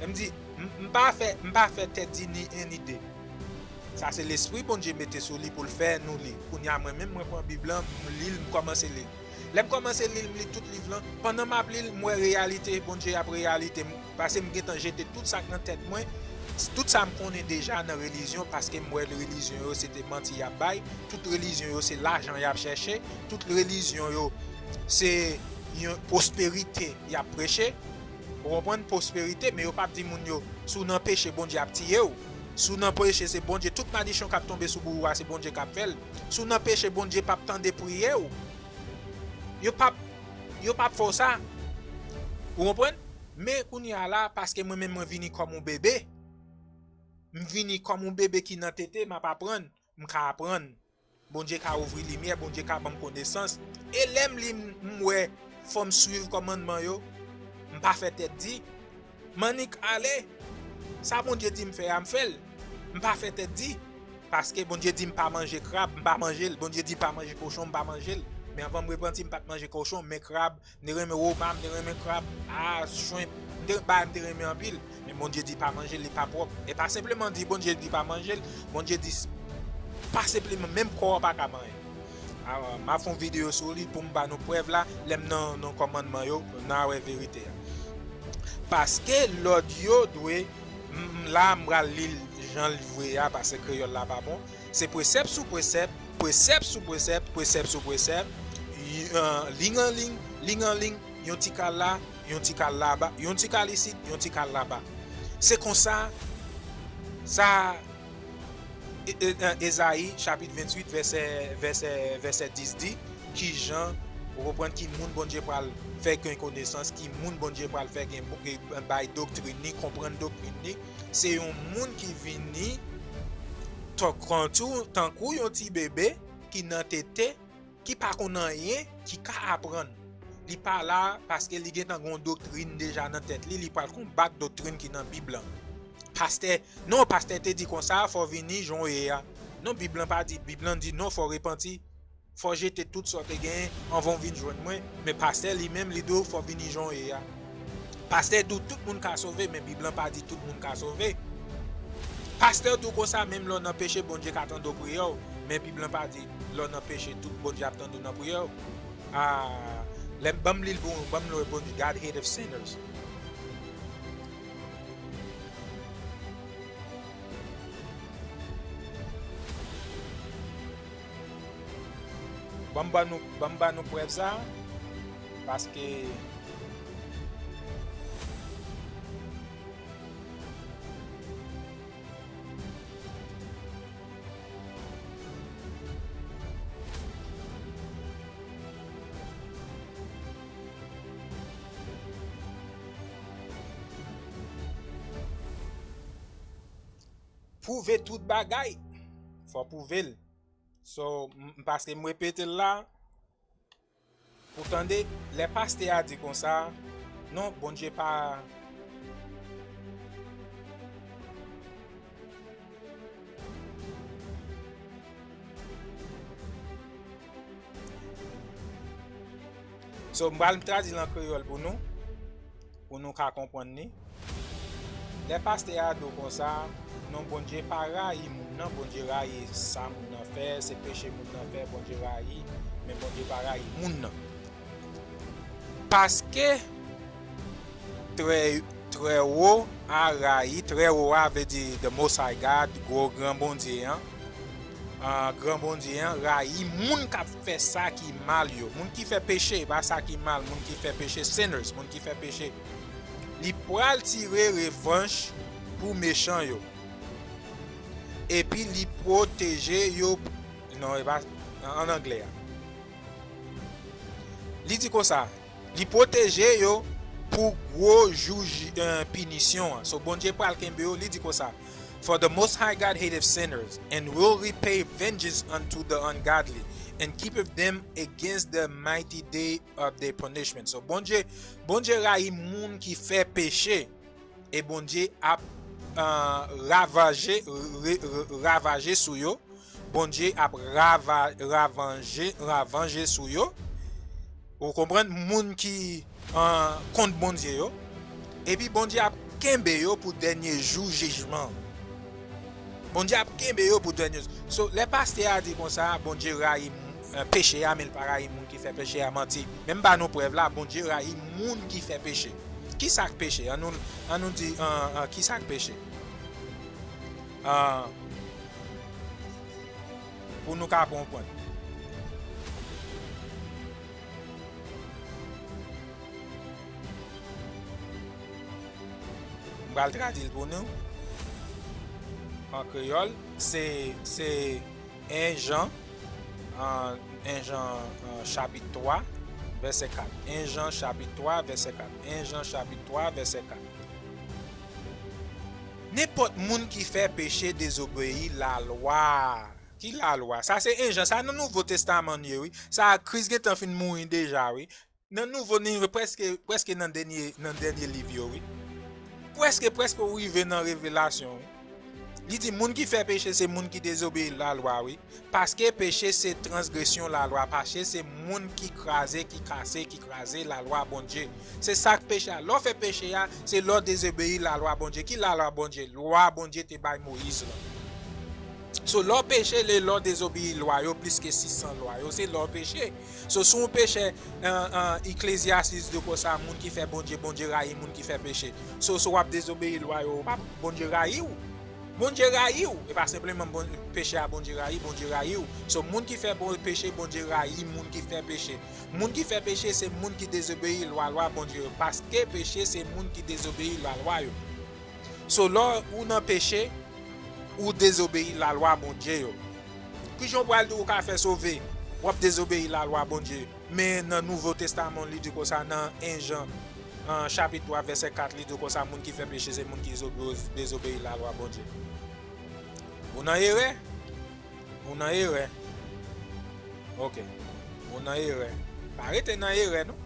E m di, "M, m pa fè, m pa fè tèt di ni en ni de." Sa se lespri Bondye mete sou li pou l fè nou li. Kounye a, mwen menm, mwen pran Bib lan, m li l, m kòmanse li l. Lè m kòmanse li l, m li tout liv lan. Pandan m ap li l, m wè reyalite Bondye ap reyalite m. Pase m gentan jete tout sa k nan tèt mwen, tout sa m konnen deja nan relijyon, paske m wè relijyon yo se te manti y ap bay, tout relijyon yo se lajan y ap chèche, tout relijyon yo se yon pwosperite y ap preche. Ou konprann? Pwosperite, men yo p ap di moun yo, si w nan peche, Bondye ap tiye w. Si w nan peche, se Bondye, tout madichon k ap tonbe sou bouwo a, se Bondye k ap fè l. Si w nan peche, Bondye p ap tande priye w. Yo p ap, yo p ap fè w sa. Ou konprann? Men kounye a la, paske mwen menm mwen vini kòm yon bebe. M vini kòm yon bebe ki nan tete, m ap aprann, m ka aprann. Bondye ka ouvri limyè, Bondye ka ban m konesans. E lè m li, m, m wè, fò m swiv kòmandman yo, m pa fè tèt di. M annik ale. Sa Bondye di m fè a, m fè l. M pa fè tèt di. Paske Bondye di m pa manje krab, m pa manje l. Bondye di pa manje kochon, m pa manje l. Men anvan m repanti, m pa t manje kochon, men krab, m te renmen woba, m te renmen krab, a, shrimp, m te, bagay m te renmen anpil. Men Bondye di pa manje l, li pa pwòp. E pa senpleman di Bondye di pa manje l, Bondye di s-, pa senpleman, menm kò a pa ka manyen. A, m ap fè yon videyo sou li pou m ba nou prèv la, lè m nan, nan kòmandman yo, n a wè verite a. Paske lòd yo dwe, m, m, la, m pral li l jan l vre a, paske kreyòl la pa bon. Se presèp sou presèp, presèp sou presèp, presèp sou presèp, y-, euh, liy an liy, liy an liy, yon ti kal la, yon ti kal laba, yon ti kal isit, yon ti kal laba. Se konsa, sa, e, e, e, Ezayi, chapit venntuit, vèsè, vèsè, vèsè dis di, kijan, ou konprann, ki moun Bondye pral fè gen konesans, ki moun Bondye pral fè gen bo-, e, bay doktrin li, konprann doktrin li. Se yon moun ki vini tankou, tankou yon ti bebe ki nan tete, ki pa konn anyen, ki ka aprann. Li pa la paske li gentan gen yon doktrin deja nan tèt li, li pral konbat doktrin ki nan Bib lan. Pastè, non, pastè te di konsa, fò w vini jan w ye a. Non, Bib lan pa di, Bib lan di non, fò w repanti. Fò w jete tout sa w te genyen anvan w vin jwenn mwen. Men pastè li menm, li di w fò w vini jan w ye a. Pastè di w tout moun ka sove, men Bib lan pa di tout moun ka sove. Pastè di w konsa, menm lè w nan peche, Bondye ka tande w priyè w. Men Bib lan pa di lè w nan peche, tout Bondye ap tande w nan priyè w. Ah, lè m, ban m li l pou, ban m li l pou God hateth sinners. Ban m ban nou, ban m ban nou prèv sa, paske pwouve tout bagay. Fò pwouve l. So, m, m, paske m repete l la, pou tande, lè pastè a di konsa, non, Bondye pa, so, m pral tradui l an kreyòl pou nou, pou nou ka konprann li. Lè pastè a di w konsa, Non, Bondye pa rayi moun nan, Bondye rayi sa moun nan fè, se peche moun nan fè, Bondye rayi, men Bondye pa rayi moun nan. Paske trè, trè wo a rayi, trè wo a vle di the Most High God, gwo gran Bondye an. Ah, gran Bondye an rayi moun k ap fè sa ki mal yo. Moun ki fè peche, e pa sa ki mal, moun ki fè peche, sinners, moun ki fè peche. Li pral tire revanj pou mechan yo. Epi li pwoteje yo, non, e pa, an, an anglè a. Li di konsa, li pwoteje yo pou gwo jou ji-, eh, pinisyon an. So, Bondye pral kenbe yo, li di konsa, "For the Most High God hateth sinners, and will repay vengeance unto the ungodly, and keepeth them against the mighty day of their punishment." So, Bondye, Bondye rayi moun ki fè peche, e Bondye ap, ah, ravaje, re-, re-, ravaje sou yo. Bondye ap rava-, ravanje, ravanje sou yo. Ou konprann? Moun ki, ah, kont Bondye yo. Epi Bondye ap kenbe yo pou dènye jou jijman. Bondye ap kenbe yo pou dènye jou. So, lè pastè a di konsa, Bondye rayi, eh, peche a, men l pa rayi moun ki fè peche a, manti. Men m ba nou prèv la, Bondye rayi moun ki fè peche. Ki sa k peche? An nou, an nou di, ah, ah, ki sa k peche? Ah, pou nou ka konprann. M pral tradui l pou nou an kreyòl. Se, se en Jan, ah, en Jan, ah, chapit twa, vèsè kat. En Jan chapit twa, vèsè kat. En Jan chapit twa, vèsè kat. Nenpòt moun ki fè peche dezobeyi lalwa. Ki lalwa? Sa se en Jan, sa nan Nouvo Testaman n ye, wi. Sa Kris gentan fin mouri deja, wi. Nan Nouvo, ni prèske, prèske nan dènye, nan dènye liv yo, wi. Prèske, prèske ou rive nan Revelasyon, wi. Li di, moun ki fè peche, se moun ki dezobeyi lalwa, wi. Paske peche se transgresyon lalwa. Peche se moun ki kraze, ki kase, ki kraze lalwa Bondye. Se sa k peche a. Lè w fè peche a, se lè w dezobeyi lalwa Bondye. Ki lalwa Bondye? Lwa Bondye te bay Moyiz lan. So, lè w peche, le lè w dezobeyi lwa yo, plis ke sis san lwa yo, se lè w peche. So, si w peche, an, an, Ecclesiastes di w konsa, moun ki fè Bondye, Bondye rayi moun ki fè peche. So, si w ap dezobeyi lwa yo, w pa, Bondye rayi w. Bondye rayi w. E pa senpleman bon, peche a Bondye rayi, Bondye rayi w. So, moun ki fè bon, peche, Bondye rayi moun ki fè peche. Moun ki fè peche, se moun ki dezobeyi lwa, lwa Bondye yo. Paske peche, se moun ki dezobeyi lwa, lwa yo. So, lè ou nan peche, ou dezobeyi lalwa Bondye yo. Kijan w pral di w ka fè sove, w ap dezobeyi lalwa Bondye? Men nan Nouvo Testaman, li di konsa, nan en Jan, an, chapit twa, vèsè kat, li di konsa, moun ki fè peche, se moun ki zo-, dezobeyi lalwa Bondye. Ou nan erè? Ou nan erè. Ok. Ou nan erè. Pa rete nan erè, non.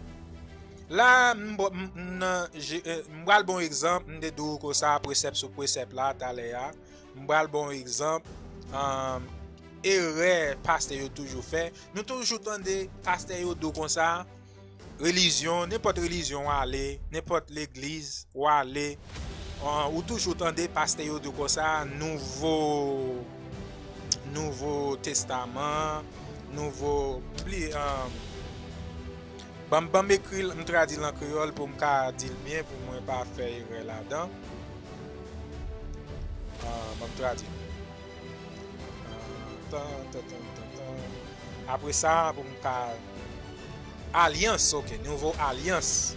La, m, m, m, nan, je, eh, m pral bon egzanp, m te di w konsa, presèp sou presèp la, talè a. M pral bon egzanp, um, erè pastè yo toujou fè. Nou toujou tande pastè yo di w konsa, relijyon, nenpòt relijyon w ale, nenpòt legliz w ale, uh, ou toujou tande pastè yo di w konsa, nouvo, Nouvo Testaman, nouvo, pli, um, Ban m, ban m ekri l, m tradui l an kreyòl pou m ka di l byen, pou mwen pa fè erè ladan. Ah, ban m tradui l. Ah, tan, tan, tan, tan, tan. Apre sa, pou m ka, alyans, ok, nouvo alyans.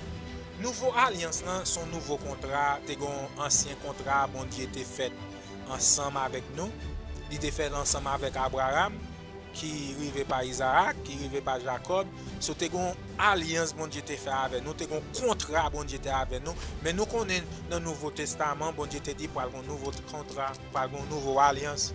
Nouvo alyans lan, se yon nouvo kontra, te gen yon ansyen kontra Bondye te fèt ansanm avèk nou. Li te fè l ansanm avèk Abraram, ki rive pa Izarak, ki rive pa Jakòb. So, te gen yon alyans Bondye te fè avè nou, te gen yon kontra Bondye te avè nou. Men nou konnen nan Nouvo Testaman, Bondye te di pral gen yon nouvo kontra, pral gen yon nouvo alyans.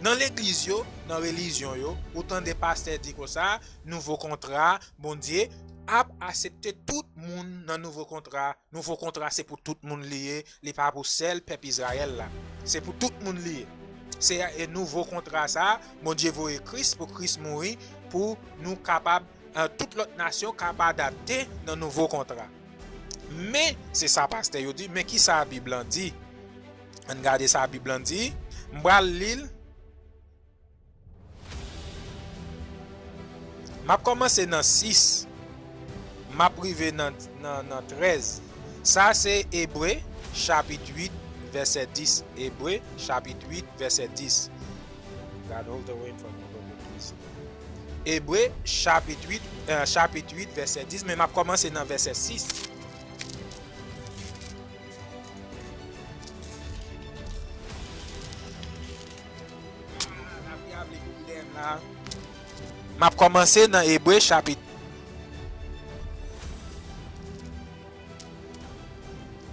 Nan legliz yo, nan relijyon yo, ou tande pastè di konsa, nouvo kontra, Bondye ap aksepte tout moun nan nouvo kontra. Nouvo kontra se pou tout moun li ye, li pa pou sèl pèp Izrayèl la. Se pou tout moun li ye. Se, e, nouvo kontra sa, Bondye voye Kris pou Kris mouri pou nou kapab, e, tout lòt nasyon kab adapte nan nouvo kontra. Men, se sa pastè yo di, men ki sa Bib lan di? Ann gade sa Bib lan di. M pral li l. M ap kòmanse nan sis. M ap rive nan, nan, nan trèz. Sa se Ebre, chapit uit, vèsè dis. Ebre, chapit uit, vèsè dis. God all the way from Ebre, chapit uit, eh, chapit uit, vèsè dis, men m ap kòmanse nan vèsè sis. Ah, lapli a vle kouri dèyè m la. M ap kòmanse nan Ebre chapit.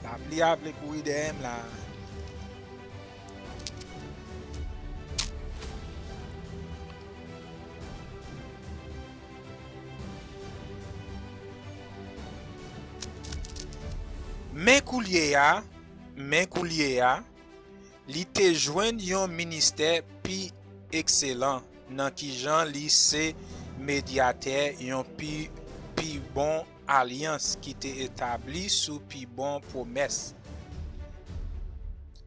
Lapli a vle kouri dèyè m la. Men koulye a, men koulye a, li te jwenn yon ministè pi ekselan nan kijan li se medyatè yon pi, pi bon alyans ki te etabli sou pi bon pwomès.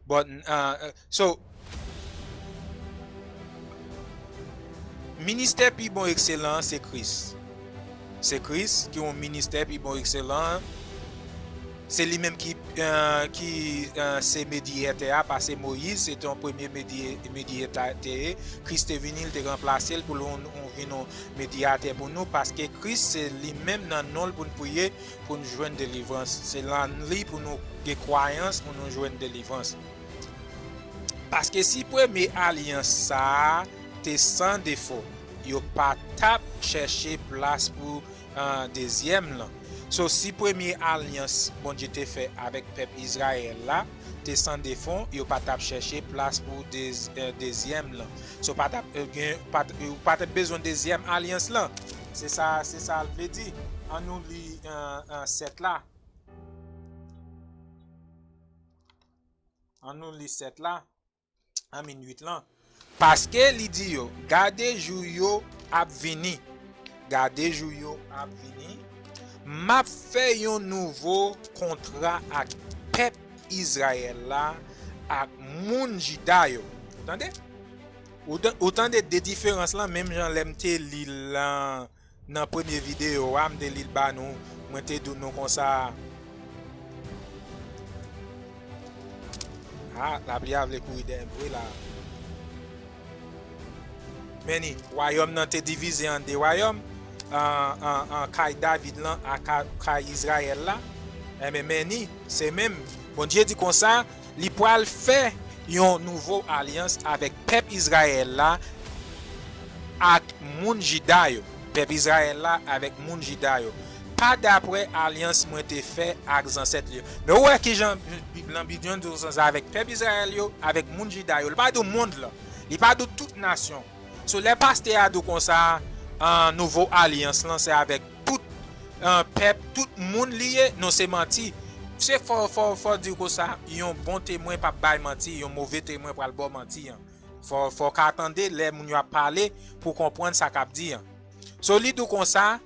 But, uh, so, ministè pi bon ekselan an se Kris. Se Kris ki yon ministè pi bon ekselan an. Se li menm ki, eh, ki, eh, se medyatè a, paske Moyiz se te yon premye medye-, medyatè. Kris te vini, li te ranplase l pou l yon, yon, vin yon medyatè pou nou, paske Kris se li menm nan non l pou n priye, pou n jwenn delivrans. Se nan li pou nou gen kwayans, pou nou jwenn delivrans. Paske si premye alyans sa a te san defo, yo pa t ap chèche plas pou, ah, dezyèm lan. So, si premye alyans Bondye te fè avèk pèp Izrayèl la te san defo, yo pa t ap chèche plas pou dez-, eh, dezyèm lan. So, pa t ap, eh, gen, pa t, yo pa t ap bezwen dezyèm alyans lan. Se sa, se sa l vle di. An nou li, eh, eh, sèt la. An nou li sèt la. I mean uit lan. Paske li di yo, gade jou yo ap vini. Gade jou yo ap vini. M ap fè yon nouvo kontra ak pèp Izrayèl la, ak moun Jida yo. Ou tande? Ou tan-, ou tande de diferans lan, menm jan lè m te li l lan, nan premye videyo a, m te li l ba nou, mwen te di nou konsa. Ah, lapli a vle kouri dèyè m vre la. Men ni, wayòm nan te divize an de wayòm, an, an, an kay David lan ak ka-, kay Izrayèl la. Enben, men ni, se menm. Bondye di konsa, li pral fè yon nouvo alyans avèk pèp Izrayèl la ak moun Jida yo. Pèp Izrayèl la avèk moun Jida yo. Pa daprè alyans mwen te fè ak zansèt yo. Men ou wè kijan Bib lan, Bib lan di w sa avèk pèp Izrayèl yo, avèk moun Jida yo. Li pa di w mond lan. Li pa di w tout nasyon. So, lè pastè a di w konsa, an, nouvo alyans lan, se avèk tout, an, pèp, tout moun li ye, non, se manti. Se fò, fò, fò di w konsa, yon bon temwen p ap bay manti, yon move temwen pral ba w manti an. Fò, fò w ka tande lè moun yo ap pale pou w konprann sa k ap di an. So, li di w konsa,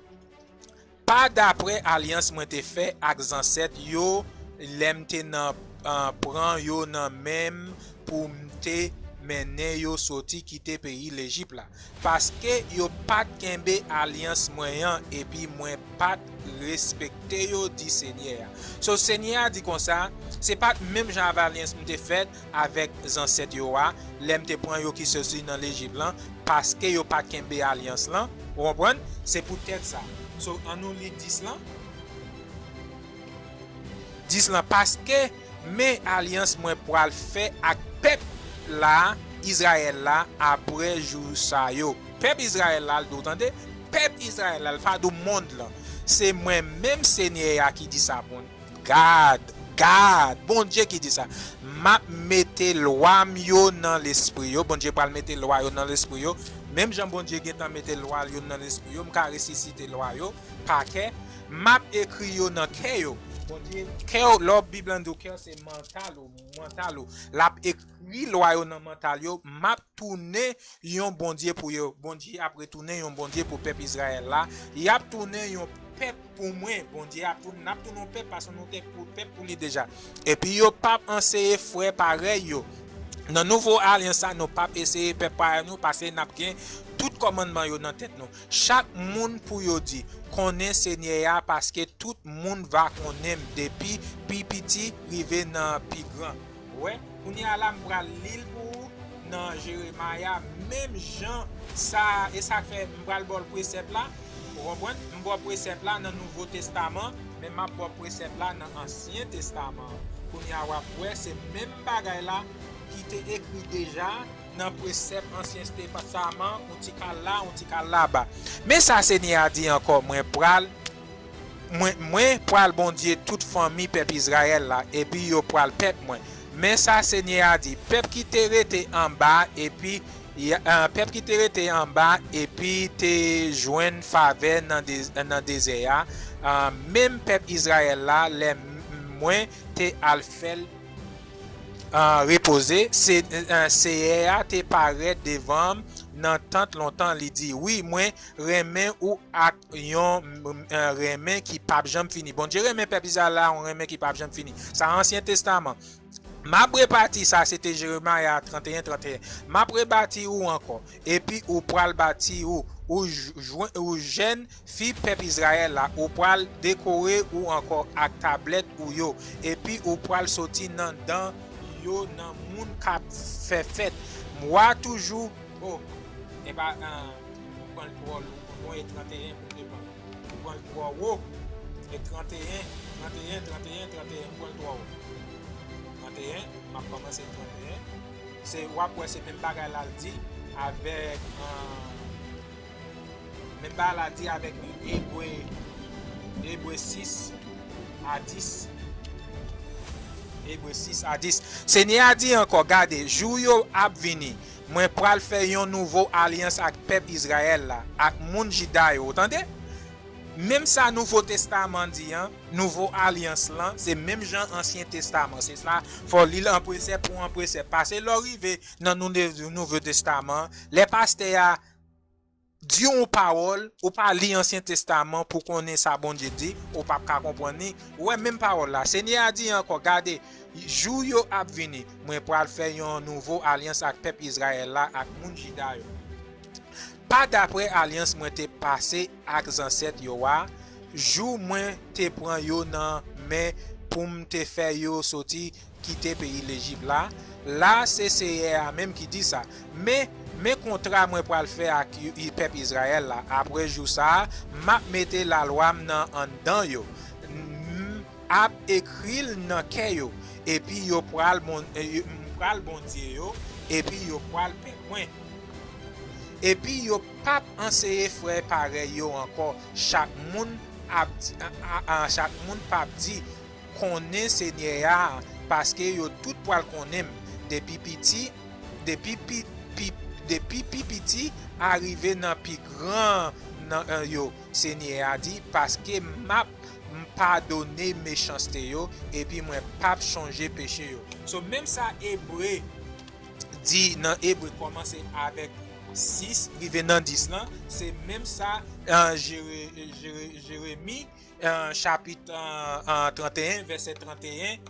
pa daprè alyans mwen te fè ak zansèt yo lè m te nan, ah, pran yo nan men m pou m te mennen yo soti kite peyi Lejip la. Paske yo pa t kenbe alyans mwen an, epi mwen pa t respekte yo, di Senyè a. So, Senyè a di konsa, se pa t menm jan avèk alyans m te fè avèk zansèt yo a, lè m te pran yo ki soti nan Lejip lan, paske yo pa t kenbe alyans lan. Ou konprann? Se poutèt sa. So, an nou li dis lan. Dis lan, paske men alyans mwen pral fè ak pèp la, Izrayèl la, apre jou sa yo. Pèp Izrayèl la, l di w tande, pèp Izrayèl la, l pa di w mond lan. Se mwen menm Senyè a ki di sa, bon, God, God, Bondye ki di sa. M ap mete lwa m yo nan lespri yo. Bondye pral mete lwa yo nan lespri yo. Menm jan Bondye gentan mete lwa yo nan lespri yo, m ka resisite lwa yo pa kè. M ap ekri yo nan kè yo. Bondye, kè w, lè w Bib lan di w kè w, se mantal ou, mantal ou. L ap ekri lwa yo nan mantal yo. M ap tounen yon Bondye pou yo. Bondye ap retounen yon Bondye pou pèp Izrayèl la. Y ap tounen yon pèp pou mwen. Bondye ap tounen, n ap tounen yon pèp, paske nou te pou, pèp pou li deja. Epi yo p ap anseye frè parèy yo. Nan nouvo alyans la, nou p ap anseye pèp parèy nou, paske n ap gen tout kòmandman yo nan tèt nou. Chak moun pou yo di, konnen Senyè a, paske tout moun va konnen m, depi pi piti rive nan pi gran. Ou wè, kounye a la, m pral li l pou ou nan Jeremaya, menm jan sa, e sa k fè m pral ba w presèp la, ou konprann? M ba w presèp la nan Nouvo Testaman, men m ap ba w presèp la nan Ansyen Testaman. Kounye a, w ap wè, se menm bagay la ki te ekri deja nan presèp Ansyen Testaman, yon ti kal la, yon ti kal laba. Men sa Senyè a di ankò, mwen pral, mwen, mwen pral Bondye tout fanmi pèp Izrayèl la, epi yo pral pèp mwen. Men sa Senyè a di, pèp ki te rete anba, epi, ya- eh, pèp ki te rete anba, epi te jwenn favè nan de- nan dezè a, eh, menm pèp Izrayèl la, lè m- mwen te al fè l, eh, repoze, se, eh, Seyè a te parèt devan m nan tant lontan, li di, wi, mwen renmen ou ak yon, eh, renmen ki p ap janm fini. Bondye renmen pèp Izrayèl la, yon renmen ki p ap janm fini. Sa Ansyen Testaman. M ap rebati, sa se te Jeremaya trannteyen, trannteyen. M ap rebati ou ankò, epi ou pral bati ou, ou j- jwen- ou jèn fi pèp Izrayèl la, ou pral dekore ou ankò ak tablèt ou yo, epi ou pral soti nan dan yo nan moun k ap fè fèt. Mwa toujou, oh, e pa, ah, m pran l twò lou, bon, e trannteyen pou te pran. M pran l twò wo. E trannteyen, trannteyen, trannteyen, trannteyen, m pran l twò wo. Trannteyen, m ap kòmanse trannteyen. Se, w ap wè se menm bagay la l di avèk, ah, menm bagay la di avèk Ebre, Ebre sis a dis. Ebre sis a dis. Senyè a di ankò, gade, jou yo ap vini. Mwen pral fè yon nouvo alyans ak pèp Izrayèl la, ak moun Jida yo. Ou tande? Menm sa Nouvo Testaman di an, nouvo alyans lan, se menm jan Ansyen Testaman. Se sa, fò w li l an presèp pou an presèp. Pase lè w rive nan nou- Nouvo Testaman, lè pastè a di yon pawòl, ou pa li Ansyen Testaman pou konnen sa Bondye di, ou p ap ka konprann li. Ou wè menm pawòl la. Senyè a di ankò, gade, jou yo ap vini, mwen pral fè yon nouvo alyans ak pèp Izrayèl la, ak moun Jida yo. Pa daprè alyans mwen te pase ak zansèt yo a, jou mwen te pran yo nan men pou m te fè yo soti kite peyi Lejip la, la se Seyè a menm ki di sa. Men, men kontra mwen pral fè ak y- y- pèp Izrayèl la. Apre jou sa a, m ap mete lalwa m nan anndan yo. M ap ekri l nan kè yo, epi yo pral bon, eh, yo- m pral Bondye yo, epi yo pral pèp mwen. Epi yo p ap anseye frè parèy yo ankò. Chak moun ap di, a, a, a, chak moun p ap di, konnen Senyè a, paske yo tout pral konnen m, depi piti, depi pi, pi, depi pi piti a rive nan pi gran nan, eh, yo, Senyè a di, paske m ap m padone mechanste yo, epi mwen p ap chonje peche yo. So, menm sa Ebre di nan Ebre, kòmanse avèk sis, rive nan dis lan, se menm sa, eh, Jere- Jere- Jeremi, eh, chapit, eh, eh, trannteyen, vèsè trannteyen,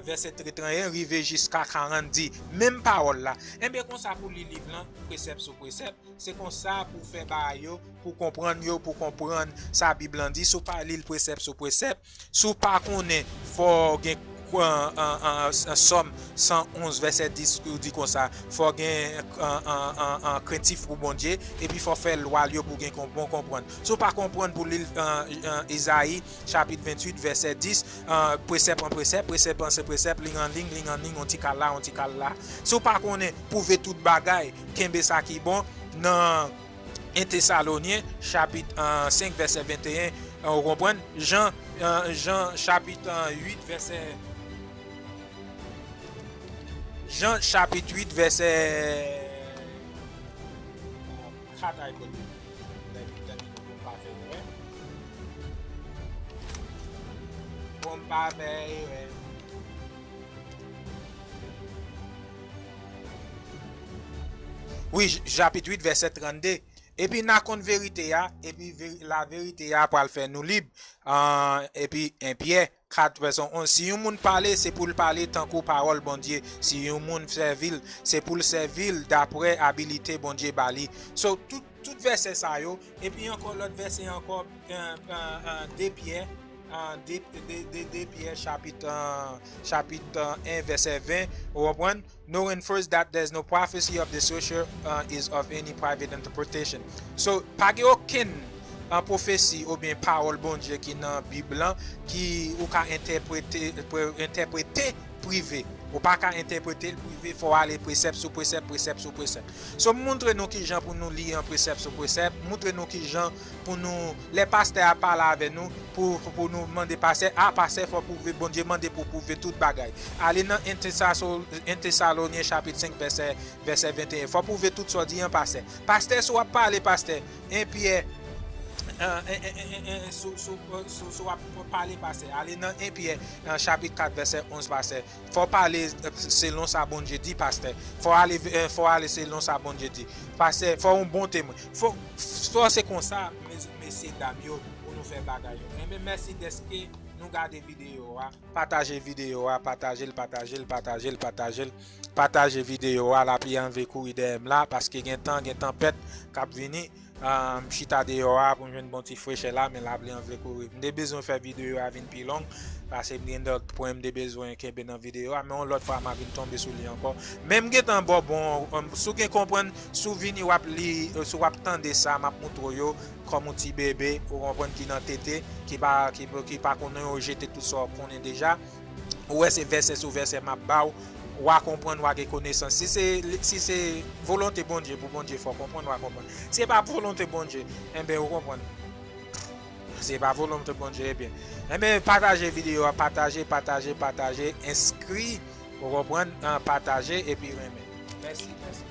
vèsè trannteyen, rive jiska karant di. Menm pawòl la. Enben, konsa pou li liv lan, presèp sou presèp. Se konsa pou fè bagay yo, pou konprann yo, pou konprann sa Bib lan di. Si w pa li l presèp sou presèp, si w pa konnen, fò w gen, an, an, an, an Sòm san onz, vèsè dis, ki di konsa, fò w gen, an, an, an, an, krentif pou Bondye, epi fò w fè lwa l yo pou w gen kon- bon konprann. Si w pa konprann pou li l, an, an, Izayi, chapit venntuit, vèsè dis, an, presèp an presèp, presèp an presèp, liy an liy, liy an liy, yon ti kal la, yon ti kal la. Si w pa konnen pwouve tout bagay, kenbe sa ki bon, nan en Tesalonyen, chapit, an, senk, vèsè venteyen, an, ou konprann? Jan, an, Jan, chapit, an, uit, vèsè, Jan, chapit uit, vèsè kat, ay kote. Dèmi, dèmi, pou m pa fè erè. Pou m pa fè erè. Wi, j- chapit uit, vèsè trannde. Epi n a konn verite a, epi veri- laverite a pral fè nou lib. Ah, epi en Pyè kat vèsè onz, si yon moun pale, se pou l pale tankou pawòl Bondye. Si yon moun sèvi l, se pou l sèvi l dapre abilite Bondye ba li. So, tout, tout vèsè sa yo, epi ankò lòt vèsè ankò, euh, euh, euh, de Pyè, euh, de, de, de, de Pyè chapit, euh, chapit, euh, en vèsè ven, ou konprann? Knowing first that there's no prophecy of this sort, uh, is of any private interpretation. So, pa gen okenn, uh, pwofesi oubyen pawòl Bondye ki nan Bib lan ki ou ka entèprete, pre- entèprete prive. Ou pa ka entèprete l prive, fò w ale presèp sou presèp, presèp sou presèp. So, m montre nou ki jan pou nou li an presèp sou presèp, montre nou ki jan pou nou, lè pastè a pale avè nou, pou, pou nou mande pastè, a pastè, fò pwouve, Bondye mande pou pwouve tout bagay. Ale nan en Tesaso- en Tesalonyen chapit senk vèsè, vèsè venteyen. Fò pwouve tout sa w di an pastè. Pastè, si w ap pale pastè, en Pyè, euh, en- en- en- en- en- si si- si- si w ap pale pastè, ale nan en Pyè, euh, chapit kat vèsè onz pastè. Fò w pale, euh, selon sa Bondye di pastè. Fò w ale, euh, fò w ale selon sa Bondye di. Pastè, fò w yon bon temwen. Fò, fò se konsa, mes- mesye dam yo, pou nou fè bagay yo. Enben, mèsi dèske nou gade videyo a. Pataje videyo a, pataje l, pataje l, pataje l, pataje l. Pataje videyo a, lapli an vle kouri dèyè m la, paske gen tan, gen tanpèt k ap vini. Ah, m chita deyò a pou m jwenn bon ti frechè la, men lapli an vle kouri. M te bezwen fè videyo a vin pi long, paske m gen lòt pwen m te bezwen kenbe nan videyo a, men yon lòt fwa m a vin tonbe sou li ankò. Men m gentan ba w bon, um, si w gen konprann, si w vini w ap li, si w ap tande sa m ap moutre w yo, kòm yon ti bebe, ou konprann, ki nan tete, ki pa, ki, ki pa konnen, yo jete tout sa w konnen deja. Ou wè se vèsè sou vèsè m ap ba w, w a konprann, w a gen konesans. Si se, si se volonte Bondye pou Bondye fè w konprann, w a konprann. Si se pa volonte Bondye, enben, ou konprann. Si se pa volonte Bondye, ebyen. Enben, pataje videyo a, pataje, pataje, pataje, enskri, ou konprann, ah, pataje, epi renmen. Mèsi, mèsi.